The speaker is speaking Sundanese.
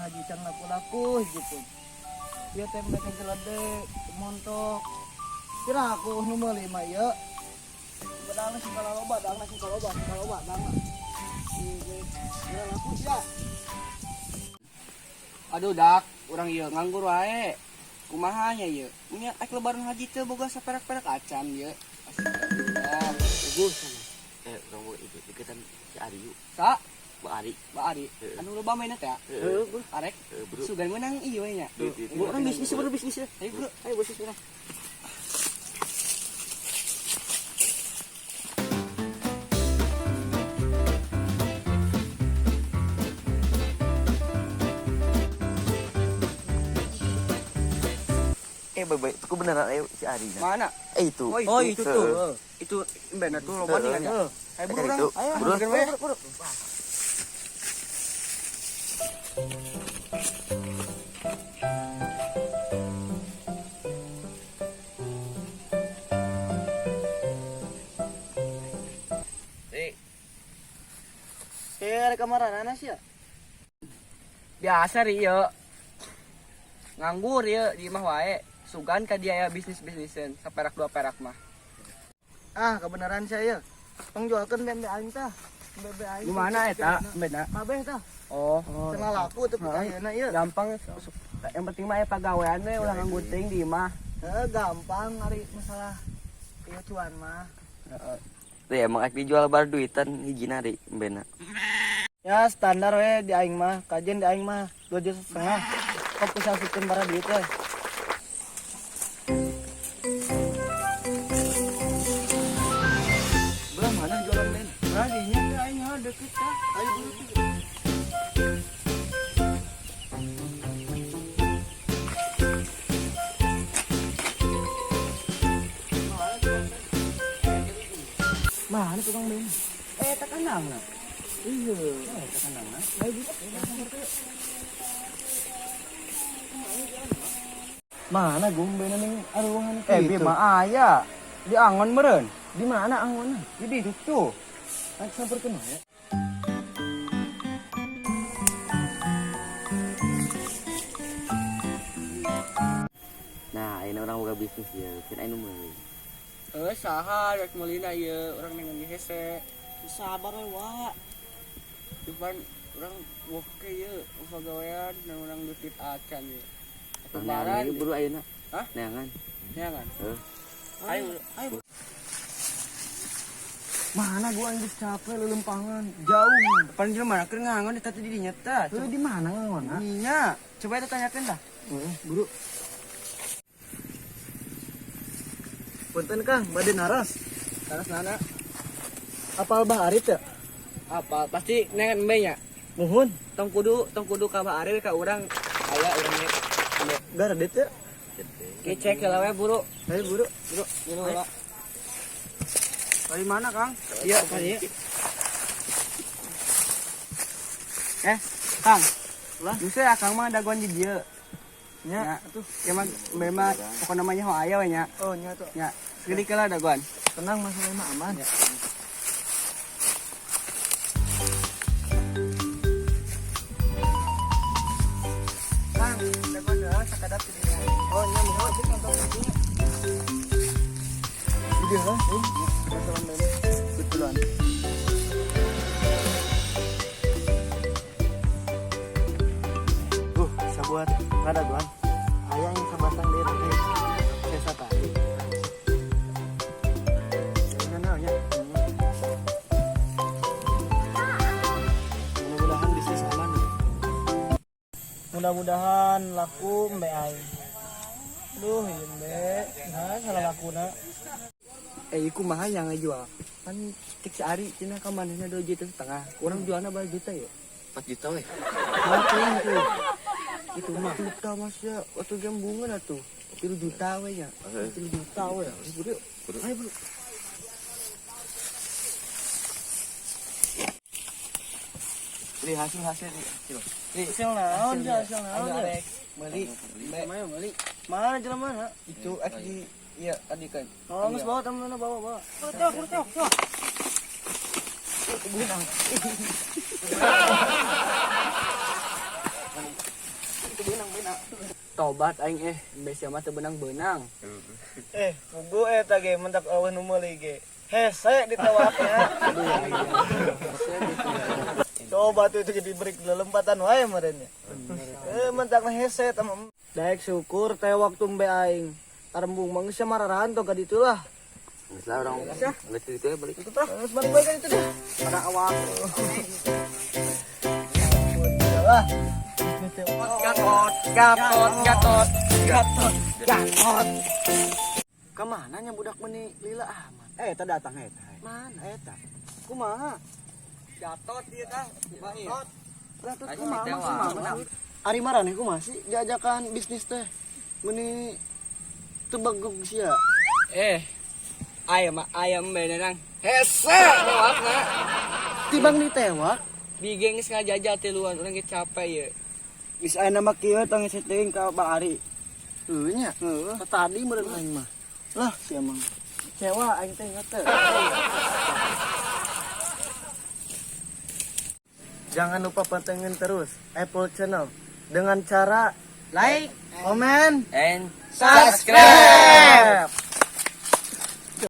Haji can laku-laku hiji pun. Ieu teh mereka jelede, montok. Kira aku nu meuli mah ieu. Bedangna sing loba, dangna sing loba, sing loba dangna. Ieu kira laku sia. Aduh dak, urang ieu nganggur wae. Kumaha nya ieu? Nya ek lebaran haji teu boga saperak-perak acan ieu. Astagfirullah. Bagus sama. Orang boga itu deketan si Ari yuk. Sa, Ba Ari. Ba Ari, Heeh. anu loba mainna teh? Heeh, bro. Arek, Heeh, bro. sugan meunang ieu we nya. Duit, duit, Bro, duit. urang bisnis, bro, bisnis. Ayo bro, ayo bisnis urang. Bye bye. Itu beneran ayo si Ari. Nah. Mana? Itu. Oh, itu tuh. Heeh. Itu bener tuh loba nih kan ya. Ayo bro, Ayo, urang. itu. Ayo, Bro. sugan we. Eh, Kayak kamaranana sia. Biasa ri ieu. Nganggur ieu di imah wae. Sugan ka dia ya bisnis-bisnisan, saperak dua perak mah. Ah, kebenaran sia ieu. Tong jualkeun bembe aing tah. Bembe aing. Di mana eta? Beda. Kabeh tah. Oh, Cenah laku teu Heeh. ayeuna ieu. Gampang, yang penting mah aya pagawean we ulah nganggur teuing di imah. Heeh, gampang ari masalah ieu cuan mah. Heeh. Tuh emang ak dijual bar duitan hijina ari embena. Ya standar we di aing mah, kajen di aing mah 2,5 juta. Kok bisa asupkeun bara duit we. Belah mana jualan ben? Nah, dinya teh aing heuh deket tah. Ayo buru. Mana tukang ben? Eh, tak kandangna. Iya. Eh, tak kandangna. Ayo buru. Mana gombe ning aruhan Eh, bi mah aya. Di angon meureun. Di mana angonna? Di ditu tuh. Naik samperkeun wae. Nah, ini orang boga bisnis ya. Kan anu meuli. Eh, saha rek meulina ieu urang nengon ge hese. Sabar we wa. Cuman urang woke ieu pagawean dan urang duit acan ieu. Neangan Lebaran ieu buru ayeuna. Hah? Neangan. Neangan. Heeh. Ayo, Ayo. Mana gua anjir capek lelempangan jauh mah. Pan jelema keur ngangon eta teh di dinya tah. Lu di mana ngangonna? Nya, coba eta tanyakeun dah. Heeh, buru. Punten Kang, bade naras. Taras nana. Apal Bah Arif ya? Apa? Pasti nengan embe nya. Muhun, Tong kudu ka Bah Arif ka urang aya urang ge. garedet ya? Ge cek heula we buru. Ayo buru. Buru, ngilu heula. Dari mana, Kang? Iya, kali. Eh, Kang. Lah? Justru Akang mah dagoan di dieu. Nya, Nya, ya mah memang pokoknya namanya ho aya we nya. Oh, nya tuh. Nya, sekedik lah dagoan. Tenang masalah mah aman. Ya. Kang, dagoan heula sakadap di dieu. Oh, nya muhun sih nonton itu. Di dieu lah, eh. Masalah ini betulan. Bisa buat ngadaguan. Ayah yang sabatang di teh. Sesa tadi. Nya. Mudah-mudahan bisnis aman. Mudah-mudahan laku embe aing. Duh, ieu embe. Nah, salah lakuna. Eh, iku mah yang ngejual. Kan cek si Ari cenah ka manehna 2,5 juta. Kurang jualna berapa juta ya? 4 juta weh. Makin tuh. Itu mah juta mas ya, waktu gembungan atuh. 3 juta we nya. 3 juta we. Buru. Ayo buru. Beli hasil hasil hasil. Hasil naon, ja, hasil naon. Ayo ja? arek meuli. Mana meuli? Mana jelema mana? Itu ek di iya tadi kan. Oh, geus bawa temen bawa bawa. Kurcok, kurcok, kurcok. Tobat aing embe sia mah teu beunang-beunang. Eh, pugu eta ge mentak eueuh nu meuli ge. Hese ditewaknya. Aduh ya aing. Hese gitu ya. Coba tuh itu diberi lelempatan wae meureun nya. Eh, mentakna hese eta mah. Daek syukur teh waktu embe aing. Tarembung mah geus mararahan ka ditu lah. Geus lah urang. Geus itu ya balik. Itu tah, geus balik balik itu deh. Pada awak. Lah. Gatot, gatot, gatot, gatot, gatot. Kemana nya budak meni lila amat? Eh, eta datang eta. Mana eta? Kumaha? Gatot ieu tah. Kumaha ieu? Gatot Aing kumaha ditewak. kumaha? Ari maraneh kumaha sih diajakan bisnis teh? Meni teu bagog sia. Eh. Ayam mah ayam benerang. Hese tewakna. Tibang ditewak, Bigeng geus ngajajal tiluan urang ge capek ye. Geus aya nama kieu tong hese teuing ka Bang Ari. Heuh nya. Heuh. Tadi meureun aing mah. Lah sia mah. Kecewa aing teh inget teh. Jangan lupa pantengin terus Apple Channel dengan cara Like komen, and subscribe.